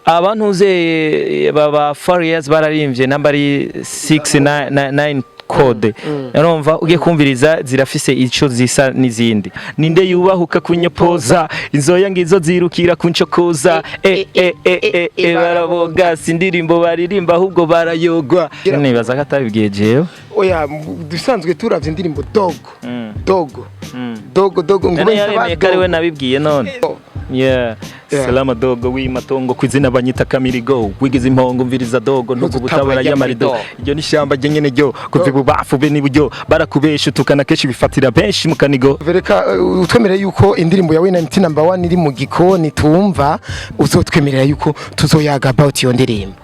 Abantu uze baba Farious bararimbye namba ari 699 code, urumva ugiye kumviriza zirafise ico zisa n'izindi. Ninde yubahuka kunyopoza inzoya ngizo zirukira kuncokoza? E e e e e, baraboga, si indirimbo baririmba ahubwo barayogwa. Nibaza ko atabibwiye jewe. Oya, dusanzwe turavye indirimbo Dogo, Dogo, Dogo, Dogo, ngo None yaremeye ko ari we nabibwiye none? Yeah. Yeah. Salama dogo w'imatongo, kwizina banyita Kamirigo, wigize impongo, mviriza dogo ntugu butabara y'amarido. Iryo ni shamba rye nyene ryo kuva ibubafu be n'iburyo, barakubesha utukana kenshi bifatira benshi mu kanigo. Vereka utwemerere yuko indirimbo yawe na MT number 1 iri mu gikoni, tumva uzotwemerera yuko tuzoyaga about iyo ndirimbo.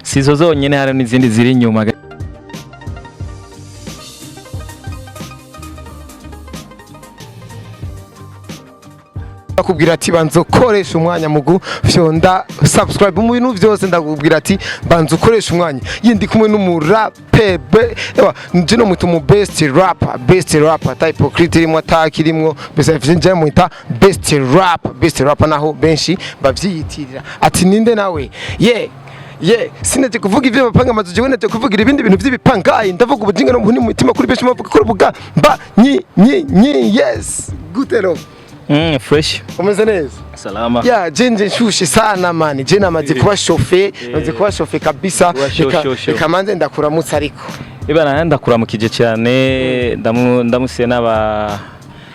Sizo zonyene, hari n'izindi ziri inyuma. Bakubwira ati banza ukoresha umwanya mu gufyonda subscribe mu bintu byose. Ndakubwira ati banza ukoresha umwanya yindi kumwe n'umurape, ewa nje no mwita umu best rapper, best rapper type hypocrite irimo, attack irimo, bese nje mwita best rapper, best rapper, naho benshi bavyiyitirira ati ninde nawe. Ye sinaje kuvuga ivyo bapanga amazu, jewe naje kuvugira ibindi bintu vy'ibipangayi. Ndavuga ubujinga no mu mutima kuri benshi bavuga ko rubuga mba nyi nyi nyi. Yes, gute ro? Fresh. Umeze neza? Salama. Ya, je nshushe sana man, je namaze kuba chauffé, namaze kuba chauffé kabisa. Kuba chaud, Reka chaud, chaud. reka manze ndakuramutsa ariko. Ibana, ndakuramukije cyane, ndamusiye n'aba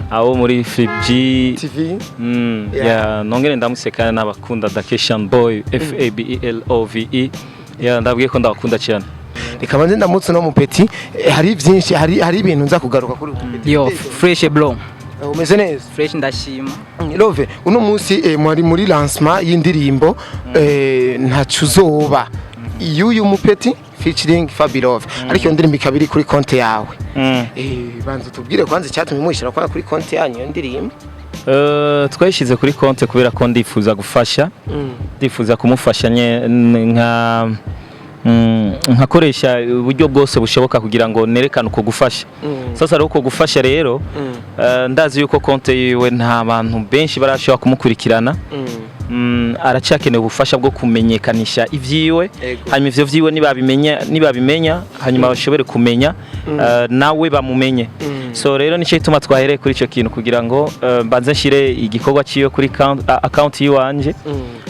abo muri Flip G TV. Yeah. Yeah, nongere ndamuse kandi n'abakunda Dakeshan Boy F A B E L O V E. Yeah, ndabwiye ko ndabakunda cyane. Reka manze ndamutse no mupeti. Hari vyinshi, hari ibintu nza kugaruka kuri uyu mupeti. Yo, fresh bro. Umeze neza? Fresh, ndashima. Love, uno munsi mwari muri lancement y'indirimbo ntaco uzoba y'uyu mupeti featuring Fabilove, ariko iyo ndirimbo ikaba iri kuri konti yawe. Banza utubwire kwanza icyatumye muyishyira kuri konti yanyu iyo ndirimbo. Twayishyize kuri konti kubera ko ndifuza gufasha, ndifuza kumufasha nka nkakoresha uburyo bwose bushoboka kugira ngo nerekane uko gufasha. Sasa rero uko gufasha rero, ndazi yuko konti yiwe nta bantu benshi barashobora kumukurikirana. Aracyakeneye ubufasha bwo kumenyekanisha ivyiwe. Hanyuma ivyo vyiwe nibabimenya, hanyuma bashobore kumenya nawe bamumenye. So rero nicyo gituma twahereye kuri ico kintu kugira ngo mbanze nshire igikorwa ciwe kuri account yiwanje,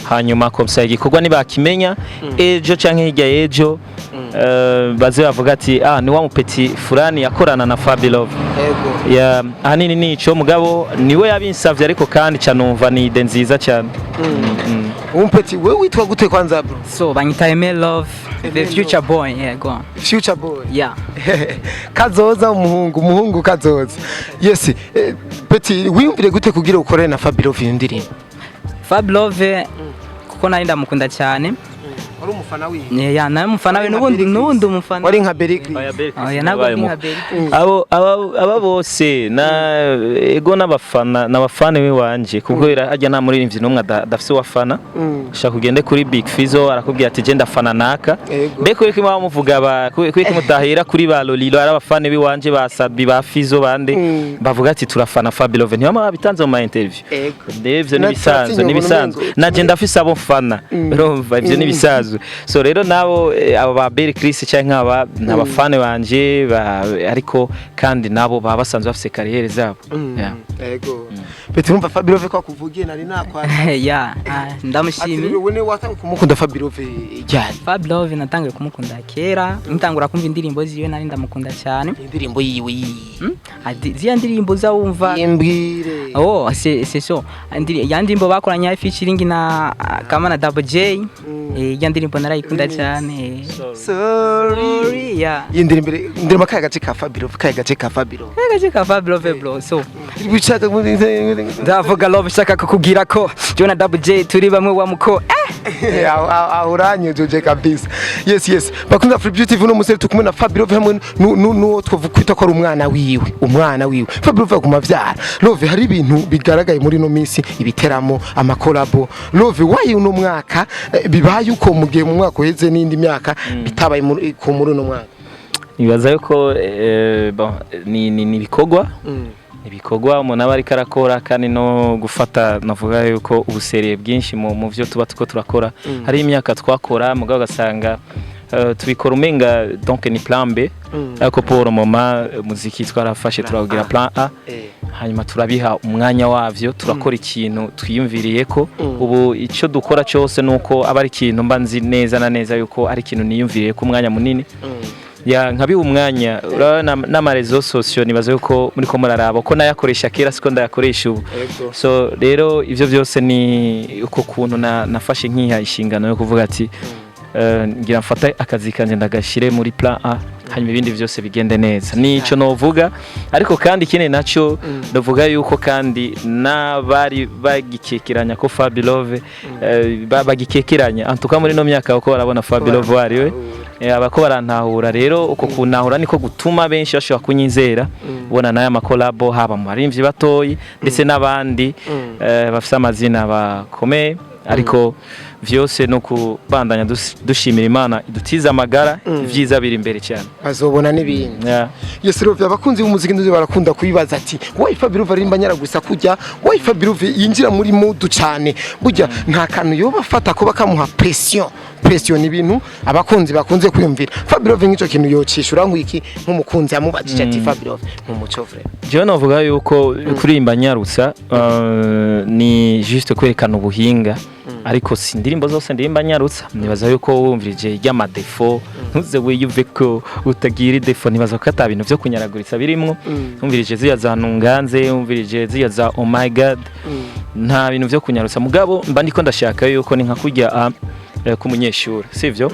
hanyuma komsa igikorwa nibakimenya ejo canke hirya y'ejo, baze bavuga ati: "Ah, ni wa mupeti fulani yakorana na Fabilove." Ya, ahanini nico, mugabo niwe yabinsavye, ariko kandi canumva ni idée nziza cyane. Umupeti, wewe witwa gute kwanza bro? So banyita Emel Love, the Emel. Future boy. Yeah, go on. Future boy. Yeah. Kazoza, umuhungu, umuhungu kazoza. Yes, peti, wiyumvire gute kugira ukorane na Fabilove iyo ndirimbo? Fab Love kuko nari ndamukunda cyane. Wari umufana wiwe? Yeah, nawe umufana we n'ubundi umufana. Wari nka Berry Chris? Oya, ntabwo ndi nka Berry. Abo aba bose na ego n'abafana n'abafana wanje, kuko hajya nta muririmbyi n'umwe adafise uwafana. Ushaka ugende kuri Big Fizzo, arakubwira ati: "Je ndafana naka." Mbe kubera ko muvuga ba kubera ko mutahera kuri ba Lolilo, ari abafana biwanje, ba Sabi, ba Fizzo, bande bavuga ati: "Turafana Fabilove." Ntibama babitanze mu ma interview? Ivyo nibisanzwe, nibisanzwe. Naje ndafise abo mfana, urumva ivyo nibisanzwe. So rero nabo abo ba Berry Chris canke aba n'abafana banje ariko kandi nabo baba basanzwe bafise carrière zabo. Yeah. Ego. Peti, urumva Fabilove ko akuvugiye nari nakwana. Yeah, ah, Ati ndamushimiye. rero wewe watangiye kumukunda Fabilove ryari? Fab Love natangiye kumukunda kera, ntangura kumva indirimbo ziwe, nari ndamukunda cyane. Indirimbo yiwe? Ati, ziriya ndirimbo zawumva. Imbwire. Oh, c'est so. Ya ndirimbo bakoranye featuring na kama na Double J. Ya ndirimbo narayikunda cyane. Sorry. Sorry, yeah. Iyi ndirimbo, ndirimbo kahe gace ka Fabilove, kahe gace ka Fabilove? Gace ka Fab Love bro. So, Bishaka ndavuga love shaka kukubwira ko Joe na Double J turi bamwe wa muko. Aho uranyujuje kabisa. Yes, bakunze Free Beauty, uno musore turi kumwe na Fabilove hamwe n'uwo twavuga ko ari umwana wiwe, umwana wiwe Fabilove aguma avyara. Love, hari ibintu bigaragaye muri ino minsi, ibiteramo, amakolabo. Love, wayi uno mwaka bibaye uko mu gihe mu mwaka uheze n'indi myaka bitabaye ko muri uno mwaka? Nibaza yuko bon, ni ibikorwa. Ibikorwa umuntu aba ariko arakora, kandi no gufata, navuga yuko ubusereye bwinshi mu byo tuba tuko turakora. Hari imyaka twakora, mugabo ugasanga tubikora umenga donc ni plan B, ariko pour le moment umuziki twarafashe turawugira plan A, hanyuma turabiha umwanya wavyo, turakora ikintu twiyumviriye ko ubu icyo dukora cyose nuko aba ari ikintu mba nzi neza na neza yuko ari ikintu niyumviriye ko umwanya munini ya nkabiha umwanya. Urabona n'ama réseaux sociaux, nibaza yuko muri ko muraraba ko nayakoresha kera siko ndayakoresha ubu. So rero ivyo byose ni uko kuntu nafashe nkiha inshingano yo kuvuga ati ngira mfate akazi kanje ndagashire muri plan A, hanyuma ibindi byose bigende neza. Nico novuga. Ariko kandi ikindi naco ndavuga yuko kandi n'abari bagikekeranya ko Fabilove bagikekeranya, antuka muri no myaka uko barabona Fabilove wariwe, abako barantahura. Rero uko kuntahura niko gutuma benshi bashobora kunyizera, ubona n'aya ma collabo, haba mu barimvyi batoyi ndetse n'abandi bafise amazina bakomeye. Ariko vyose no kubandanya dushimira Imana idutiza amagara, ivyiza biri imbere cyane. Bazobona n'ibindi. Yes, rero abakunzi b'umuziki nduzi barakunda kubibaza ati: "Why Fabilove arimba nyaragusa kujya? Why Fabilove yinjira muri mood cyane? Burya nta kantu yoba afata ko bakamuha pression?" Pression ni ibintu abakunzi bakunze kwiyumvira. Fabilove nk'ico kintu yocishura nk'iki, nk'umukunzi yamubajije ati: "Fabilove nk'umuco vrai?" Jewe novuga yuko kuririmba nyarutsa ni juste kwerekana ubuhinga, ariko si indirimbo zose ndirimba nyarutsa. Nibaza yuko wumvirije ry'amadefo, ntuze wiyumve ko utagira i défaut, nibaza ko ata bintu vyo kunyaraguritsa birimwo. Wumvirije ziya za ntunganze, wumvirije ziya za oh my God, nta bintu vyo kunyarutsa. Mugabo mba ndiko ndashaka yuko ni nka kurya k'umunyeshuri, sivyo?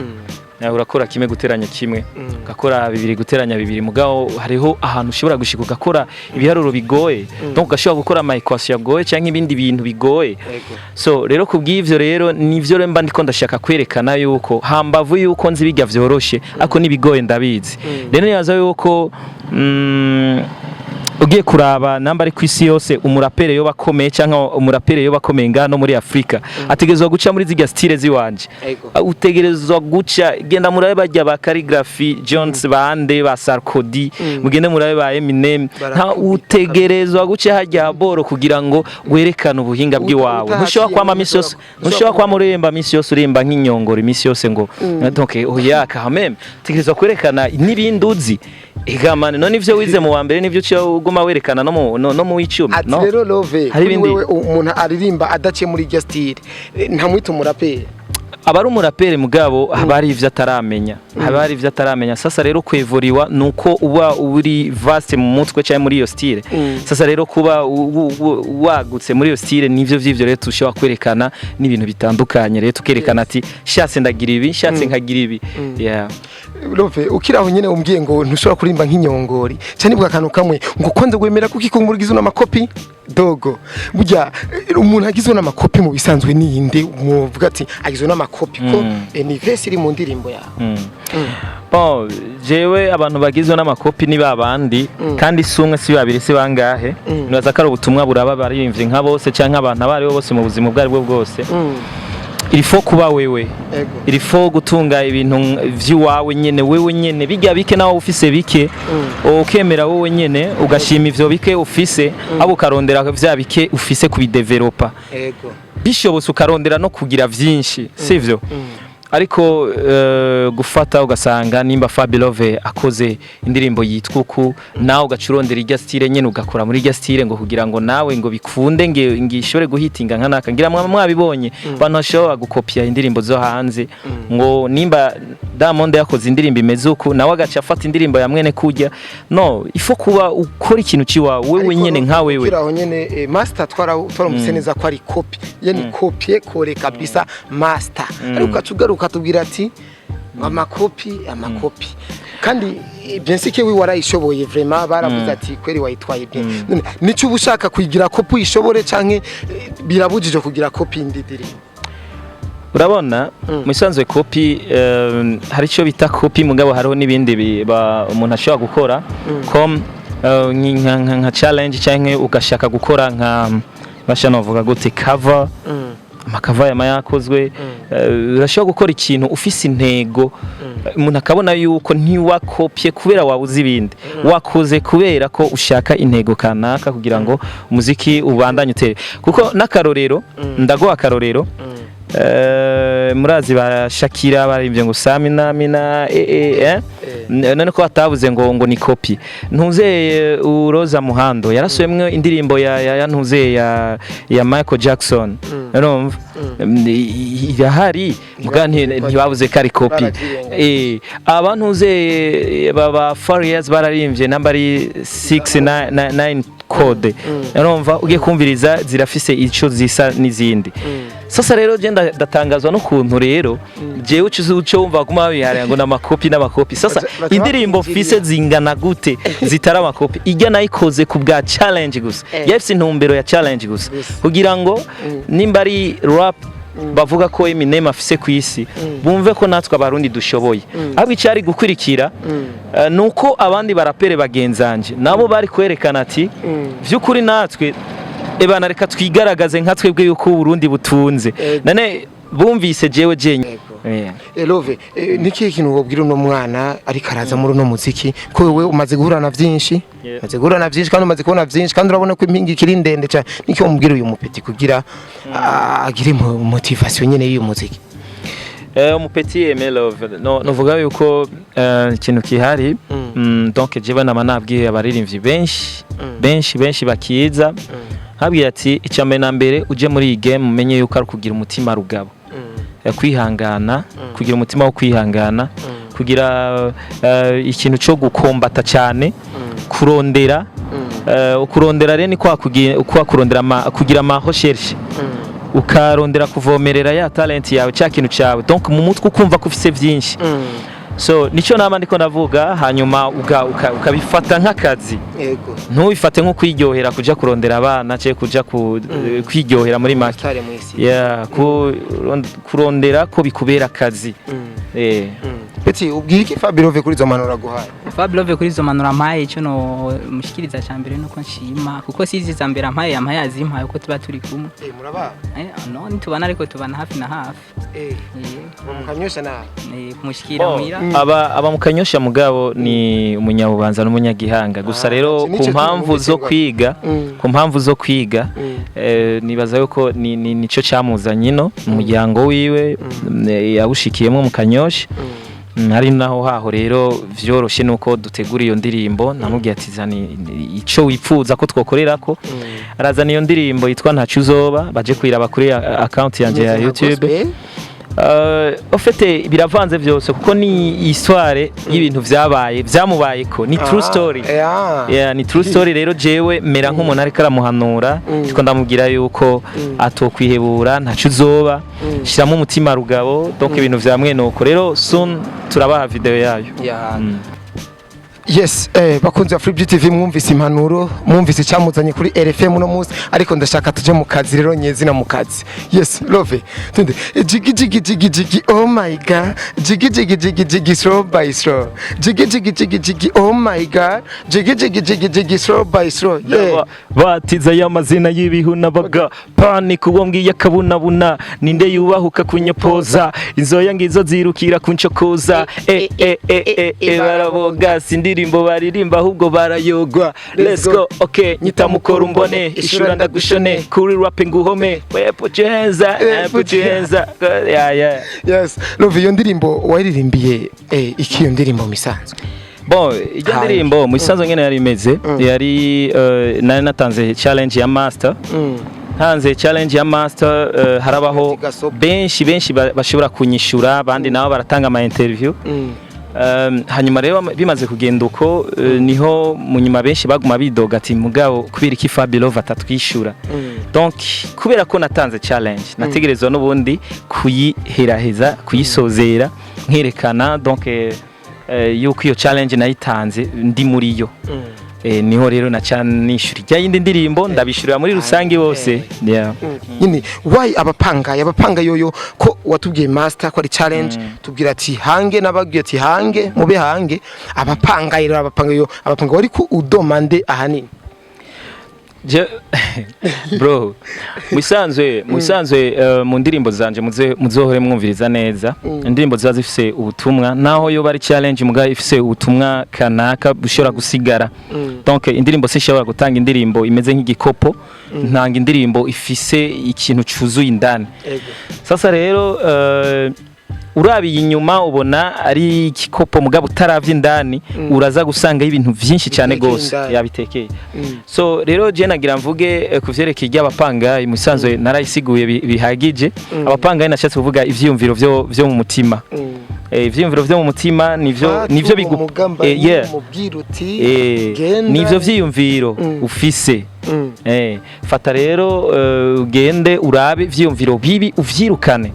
Urakora kimwe guteranya kimwe, ugakora bibiri guteranya bibiri, mugabo hariho ahantu ushobora gushika ugakora ibiharuro bigoye, donc ugashobora gukora ama équation agoye cyangwa ibindi bintu bigoye. So rero kubw'ivyo rero nivyo rero mba ndiko ndashaka kwerekana yuko hambavu yuko nzi bijya vyoroshe, ariko n'ibigoye ndabizi. Rero nibaza yuko ugiye kuraba namba ari ku isi yose, umurapere yoba akomeye cyangwa umurapere yoba akomeye ngaha no muri Afrika, ategerezwa guca muri zirya style ziwanje. Utegerezwa guca, genda murabe bajya ba Khaligraph Jones, bande ba Sarkodie, mugende murabe ba Eminem, nta Barakubita. Utegerezwa guca hajya boro kugira ngo werekane ubuhinga bw'iwawe. Utahaciye Ntushobora kwama misi yose, ntushobora kwama uririmba misi yose, urimba nk'inyongoro imisi yose ngo donc oya, quand même utegerezwa kwerekana n'ibindi uzi. Ega man, none ivyo wize mu wa mbere nivyo uciye uguma werekana no mu w'icumi? Ati No. rero Love, Hari kuri ibindi. wewe umuntu aririmba adaciye muri iryo style ntamwita umuraperi? Aba ari umuraperi, mugabo haba hari ivyo ataramenya, haba hari ivyo ataramenya. Sasa rero kwevuriwa nuko uba uri vaste mu mutwe cyangwa muri iyo style. Sasa rero kuba wagutse muri iyo style, nivyo vy'ivyo rero tushobora kwerekana n'ibintu bitandukanye. Rero tukerekana ati shatse ndagira ibi, shatse nkagira ibi, yeah. Love, ukiri aho nyene umbwiye ngo ntushobora kuririmba nk'inyongori cyane, bwa kantu kamwe ngo kwanza wemera kuko ikungura igizwe n'amakopi dogo. Burya umuntu agizwe n'amakopi mu bisanzwe ninde muvuga ati agizwe n'amakopi ko ni verse iri mu ndirimbo yawe? Bon, jewe abantu bagizwe n'amakopi ni babandi, kandi si umwe, si babiri, si bangahe. Nibaza ko ari ubutumwa buraba baririmbyi nka bose cyangwa abantu abo aribo bose mu buzima ubwo aribwo bwose. Il faut kuba wewe. Il faut gutunga ibintu vy'iwawe nyene, wewe nyene, bijya bike nawe ufise bike, ukemera wowe nyene, ugashima ivyo bike ufise, abo ukarondera vya bike ufise kubidevelopa, bishobotse ukarondera no kugira vyinshi, sivyo? Ariko gufata ugasanga nimba Fabilove akoze indirimbo yitwa uku, nawe ugaca urondera irya style nyene, ugakora muri irya style ngo kugira ngo nawe ngo bikunde ngishobore guhitinga nka naka. Ngira mwabibonye abantu bashobora gukopia indirimbo zo hanze, ngo nimba Diamond yakoze indirimbo imeze uku, nawe agaca afata indirimbo ya mwene kujya. No, il faut kuba ukora ikintu ciwawe wewe nyene nka wewe. Ukiri aho nyene, master twarumvise neza ko ari copie, yani copier coller kabisa master, ariko ugaca ugaruka tubwira ati amakopi, amakopi, kandi bien sûr que we warayishoboye vraiment, baravuze ati kweri wayitwaye bien. None nico uba ushaka kuyigira copie uyishobore, canke birabujije kugira copie indi ndirimbo? Urabona, mu isanzwe copie hari icyo bita copie, mugabo hariho n'ibindi umuntu ashobora gukora comme nka challenge, cyangwa ugashaka gukora nka basha novuga gute, cover. Ama cover yama yakozwe. Urashobora gukora ikintu ufise intego, umuntu akabona yuko ntiwakopye kubera wabuze ibindi, wakoze kubera ko ushaka intego kanaka kugira ngo umuziki ubandanye utere. Kuko n'akarorero, ndaguha akarorero, murazi ba Shakira baririmbye ngo samina mina eh. None ko batavuze ngo ni copy? Ntuzeye Uroza Muhando yarasubiyemwo indirimbo ya ntuzeye ya Michael Jackson, urumva irahari muga ntibavuze ko ari copy. Abantu uzeye baba Farious bararimbye namba ari 699 code, urumva ugiye kumviriza zirafise ico zisa n'izindi. Sasa rero je ndatangazwa n'ukuntu rero jewe uca wumva baguma babiharira ngo n'amakopi n'amakopi. Sasa Baca indirimbo bakwinjirira. mfise zingana gute zitari amakopi? Ijya nayikoze ku bwa challenge gusa, yafise intumbero ya challenge gusa kugira ngo nimba ari rap bavuga ko Eminem afise ku isi, bumve ko natwe Abarundi dushoboye. Ahubwo icyari gukurikira nuko abandi barapere bagenzanje nabo bari kwerekana ati vy'ukuri natwe ebana, reka twigaragaze nka twebwe yuko Uburundi butunze. None bumvise jewe jenye. Love, niki kintu wobwira uno mwana ariko araza muri uno muziki, ko wewe umaze guhura na vyinshi? Umaze guhura na vyinshi kandi umaze kubona vyinshi, kandi urabona ko impinga ikiri ndende cyane. Niki womubwira uyu mupeti kugira agire motivation nyene y'uyu muziki? Umupeti Aime Love, no novuga yuko ikintu kihari, donc jewe nama nabwiye abaririmbyi benshi benshi benshi bakiza, nkabwira ati icya mbere na mbere, uje muri iyi game umenye yuko ari kugira umutima rugabo, kwihangana, kugira umutima wo kwihangana, kugira ikintu cyo gukombata cyane, kurondera. Kurondera rero ni kwa kurondera kugira ama recherche, ukarondera kuvomerera ya talent yawe, cya kintu cyawe, donc mu mutwe ukumva ko ufise byinshi. So nicyo nama ndiko ndavuga. Hanyuma ukabifata nk'akazi, ntubifate nko kwiryohera, kuja kurondera abana cyangwa kuja kwiryohera muri make. Star mw'isi. Yeah, kurondera ko bikubera akazi. Peti, ubwira iki Fabirove kuri izo mpanuro aguhaye? Fabulove, kuri izo mpanuro ampaye, icyo no mushikiriza cya mbere nuko nshima, kuko sizi za mbere ampaye, yampaye azimpaye uko tuba turi kumwe. Murabana? No ntitubana, ariko tubana hafi na hafi. Mukanyosha nawe? Kumushikira muhira. Aba mu Kanyosha, mugabo ni umunyabubanza n'umunyagihanga gusa. Rero iki ku nico mpamvu zo twumvise. kwiga, ku mpamvu zo kwiga, nibaza yuko ni nico camuzanye ino mu muryango wiwe, yawushikiyemo mu Kanyosha. Ari naho haho rero vyoroshe nuko dutegura iyo ndirimbo. Namubwiye ati zana ico wipfuza ko twokorerako, arazana iyo ndirimbo yitwa Ntaco Uzoba. Baje kuyiraba kuri account yanje ya Imeze nka YouTube. gospel. Au fait biravanze byose, kuko ni histoire y'ibintu vyabaye, vyamubayeko, ni true story. Yeah, ni true story. Rero jewe mera nk'umuntu ariko aramuhanura, ndiko ndamubwira yuko atokwihebura, ntaco uzoba, shiramo umutima rugabo, donc ibintu vya mwenuko. Rero soon turabaha video yayo. Yes, bakunzi ba Free TV, mwumvise impanuro, mwumvise icyamuzanye kuri RFM uno munsi, ariko ndashaka tuje mu kazi rero nyezina mu kazi. Yes, Love, tunde jigi jigi jigi jigi, oh my God, jigi jigi jigi jigi, slow by slow, jigi jigi jigi jigi, oh my God, jigi jigi jigi jigi, slow by slow, yeah. Batiza y'amazina y'ibihunabaga panike, uwo mbwiye akabunabuna, ninde yubahuka kunyopoza inzoya ngizo zirukira kuncokoza, e e e e e, baraboga, si indirimbo baririmba ahubwo barayogwa. Let's go, okay, nyitamukora umbone ishura ndagushone kuri rap nguhome, we put your hands up, put your hands up, yeah. Yes, Love, iyo ndirimbo wayiririmbiye iki, iyo ndirimbo misanzwe? Bon, ijya Hanze. ndirimbo mu isanzwe ngene yari imeze, yari nari natanze challenge ya master. Ntanze challenge ya master, harabaho Gasopo. benshi benshi bashobora kunyishura, abandi nabo baratanga ama interview. Hanyuma rero bimaze kugenda uko, niho mu nyuma benshi baguma bidoga ati mugabo kubera iki Fabelove atatwishura? Donc kubera ko natanze challenge, nategerezwa n'ubundi kuyiheraheza, kuyisozera, nkerekana donc yuko iyo challenge nayitanze ndi muri yo. Niho rero naca nishura ijya yindi ndirimbo, ndabishurira muri rusange bose, yeah. Nyine why abapanga yoyo, ko watubwiye master ko ari challenge, tubwira ati hange, nababwiye ati hange mube hange, abapanga rero, abapanga yo, abapanga wari ku udomande ahanini? Bro, musanzwe mu ndirimbo zanje muzohore mwumviriza neza, indirimbo ziba zifise ubutumwa, naho yo bari challenge muga ifise ubutumwa kanaka bushobora gusigara. Donc indirimbo, sinshobora gutanga indirimbo imeze nk'igikopo, ntanga indirimbo ifise ikintu cuzuye indani. Sasa rero urabiye inyuma ubona ari igikopo, mugabo utaravye indani uraza gusangayo ibintu vyinshi cyane Bitekeye gose. indani. Yabitekeye. So rero je nagira mvuge ku vyerekeye iry'abapangayi, musanzwe narayisiguye bihagije. Abapangayi nashatse kuvuga ivyiyumviro vyo mu mutima. Ivyiyumviro vyo mu mutima nivyo bigu mugamba yeah. mubwira uti genda. Nivyo vyiyumviro ufise. Fata rero ugende urabe ivyiyumviro bibi uvyirukane,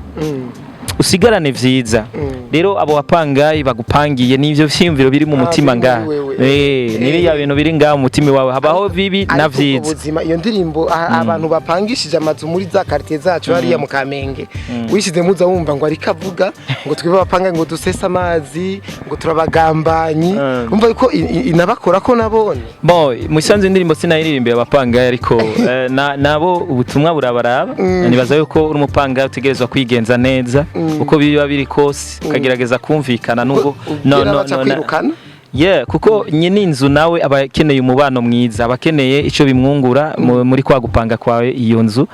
usigarane vyiza. Rero abo bapangayi bagupangiye n'ivyo vyiyumviro biri mu Ah, mutima biri ngaha. muri wewe. Niriya bintu biri ngaha mu mutima wawe, habaho bibi na Ariko ubwo vyiza. buzima, iyo ndirimbo abantu bapangishije amazu muri za quartier zacu hariya mu Kamenge, wishize muza wumva ngo ariko avuga ngo twebwe abapanga ngo dusese amazi, ngo turabagambanyi. Umva ko inabakora ko nabone. Bon, musanze indirimbo sinayiririmbiye abapangayi, ariko nabo ubutumwa burabaraba. Nibaza yuko uri umupangayi utegerezwa kwigenza neza uko biba biri kose, ukagerageza kumvikana nubwo Ubwira baca kwirukana. Yeah, kuko nyine inzu nawe aba akeneye umubano mwiza, aba akeneye icyo bimwungura muri kwa gupanga kwawe iyo nzu.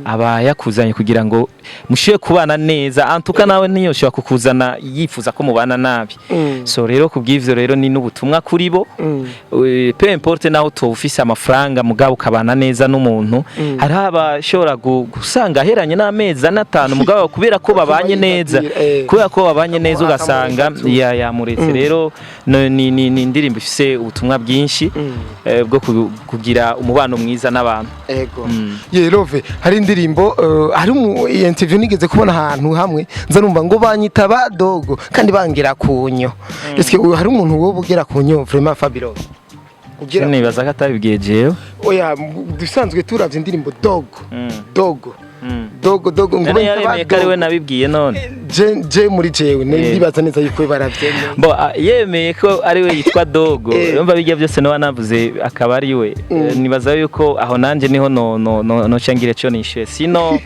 Aba yakuzanye kugira ngo mushobore kubana neza antuka, nawe ntiyoshobora kukuzana yifuza ko mubana nabi. So rero kubw'ivyo rero ni n'ubutumwa kuri bo. Peu importe naho utoba ufise amafaranga, mugabo ukabana neza n'umuntu. Hariho abashobora gusanga aheranye n'amezi ane, atanu, mugabo kubera ko babanye neza, kubera ko babanye neza, ugasanga Akamureka. yamuretse. Rero ni indirimbo ifise ubutumwa bwinshi bwo kugira umubano mwiza n'abantu. Ego. Ye Love, hari indirimbo hari mu interview nigeze kubona ahantu hamwe nza numva ngo banyita ba dogo kandi bangira kunyo. Eske uyu hari umuntu wowe ugera kunyo vraiment, Fabio? Ugira Nibaza ko atabibwiye jewe. Oya, dusanzwe turavye indirimbo dogo. Dogo. Dogo dogo ngo None banyita ba yaremeye ko ari we dogo. nabibwiye none? Je muri jewe ndibaza neza yuko baravyemeye. Bo yemeye ko ari we yitwa dogo. Urumva bijya byose noba navuze akaba ari we. Nibaza yuko aho nanje niho no noca ngira ico nishuye, sino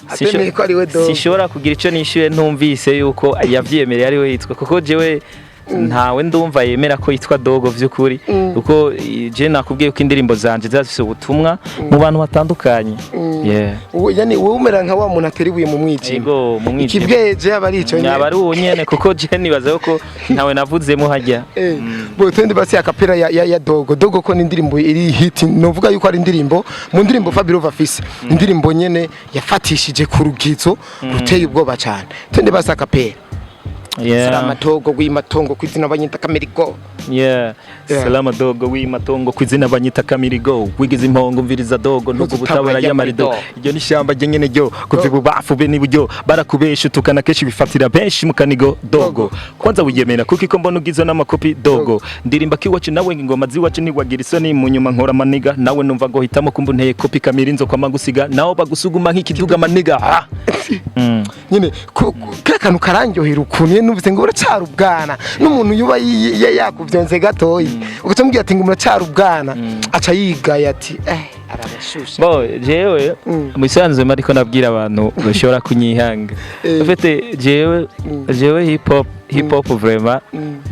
Atemeye ko ari we dogo. Sinshobora kugira ico nishuye ntumvise yuko yavyemereye ari we yitwa, kuko jewe ntawe ndumva yemera ko yitwa dogo vy'ukuri, kuko je nakubwiye ko indirimbo zanje ziba zifise ubutumwa mu bantu batandukanye. Yeah. Yani wowe umera nka wa muntu atera ibuye mu mwijima. Ego, mu mwijima. Ikibweje aba ari ico nyene. Yaba ari uwo nyene, kuko je nibaza ko ntawe navuzemo hajya. Bo twende basi a cappella ya dogo dogo, ko ni indirimbo iri hit. Novuga yuko ari indirimbo mu ndirimbo Fabio afise indirimbo nyene yafatishije ku rugizo ruteye ubwoba cyane. Twende basi a cappella. Yeah. Salama dogo w'imatongo, kwizina banyita Kamerigo. Yeah. Yeah. Salama dogo w'imatongo, kwizina banyita Kamirigo, wigize impongo, mviriza dogo ntugu butabara y'amarido. Iryo ni ishyamba ryenyene ryo kuva ibubafu be n'iburyo, barakubesha utukana kenshi bifatira benshi mu kanigo. Dogo kwanza wiyemera kuko iko mbona ugizwe n'amakopi. Dogo ndirimba kiwacu nawe ingoma ziwacu ntiwagira isoni, mu nyuma nkora maniga nawe numva ngo hitamo kumva unteye kopi kamiri nzo magusiga nawe bagusuguma nk'ikiduga maniga ah! Nyine kaya kantu karandyohera ukuntu nyene numvise ngo uracara ubwana n'umuntu yuba yakuvyonze gatoyi, ugaca mubwira ati ngo muracara ubwana, aca yigaya ati arabashusha. Bo jewe musanzwe ariko nabwira abantu bashobora kunyihanga. Ufite jewe hip hop vraiment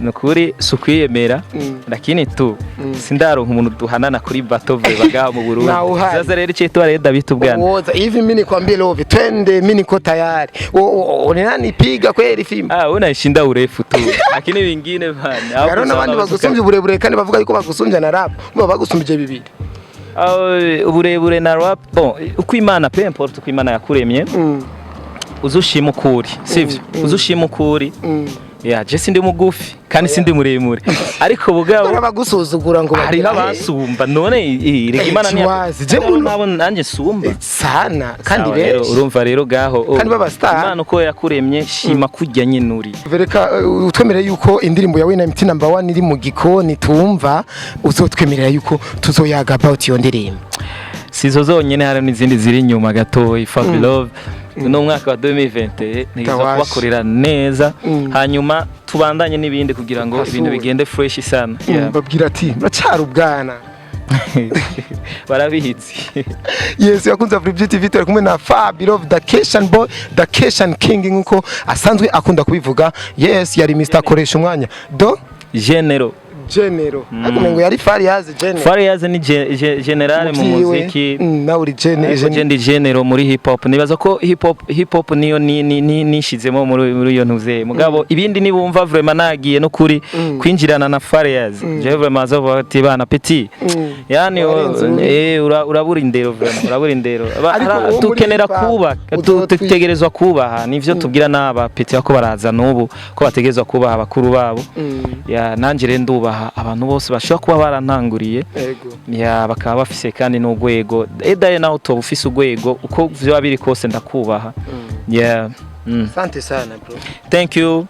nukuri si ukwiyemera, lakini tu sindaronka umuntu duhanana kuri battle vraiment ngaha mu Burundi. Ntawe uhari. Sasa rero icyo rero ndabita ubwana. Uwoza hivi, mimi nikwambie Love, twende, mimi niko tayari. Unanipiga kweli fimbo? Ah, unaishinda urefu tu, lakini vingine bana hapo. Hariho n'abandi bagusumbya uburebure kandi bavuga yuko bagusumbya na rap, bo bagusumbije bibiri. Ah, uburebure na rap, bon, uko Imana, peu importe uko Imana yakuremye, uzushima ukuri, sivyo? Uzushima ukuri. Ya, je sindi mugufi kandi sindi muremure, ariko bugabo Barabagusuzugura ngo hariho bagira, abasumba none rega Imana Kiwazi, je nabo nanjye nsumba. Sana kandi Sawa rero, benshi. urumva rero gaho oh, Kandi baba star. Imana uko yakuremye, shima kurya nyine uri. Vereka utwemerere yuko indirimbo yawe na MT number 1 iri mu gikoni tumva, uzotwemerera yuko tuzoyaga about iyo ndirimbo. Sizo zonyene, hari n'izindi ziri inyuma gatoyi. Fabi Love no mwaka wa 2020 nigeza Tawashe. kubakorera neza, hanyuma tubandanye n'ibindi kugira ngo Pasure. ibintu bigende fresh sana. Yeah. Babwira ati muracara ubwana. Barabizi. Yes, yakunze Free TV, turi kumwe na Fabio the Keshan Boy, the Keshan King, nkuko asanzwe akunda kubivuga. Yes, yari Mr Koresha Umwanya do General. General, ariko ngo yari Fariaz General. Fariaz ni general mu Muvyiwe. muziki. Nawe uri gene. Ariko je ndi general muri hip hop. Nibaza ko hip hop niyo ni nishizemo muri iyo ntuze, mugabo ibindi nibumva vraiment nagiye no kuri kwinjirana na Fariaz, je vraiment azovuga ati: "Bana petit, yani Warenze uri. Urabura indero, vraiment urabura indero." Ariko uwo muri Dukenera hip hop, kuba dutegerezwa kubaha, nivyo tubwira n'aba petit ko baraza n'ubu ko bategerezwa kubaha abakuru babo. Ya, nanje rero ndubaha abantu bose bashobora kuba barantanguriye. Ya, bakaba bafise kandi n'urwego edaye, nawe utoba ufise urwego, uko vyoba biri kose ndakubaha. Yeah. Asante sana, bro. Thank you,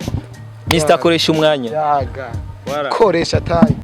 Mr Koresha Umwanya. Yaga. Voilà. Koresha time.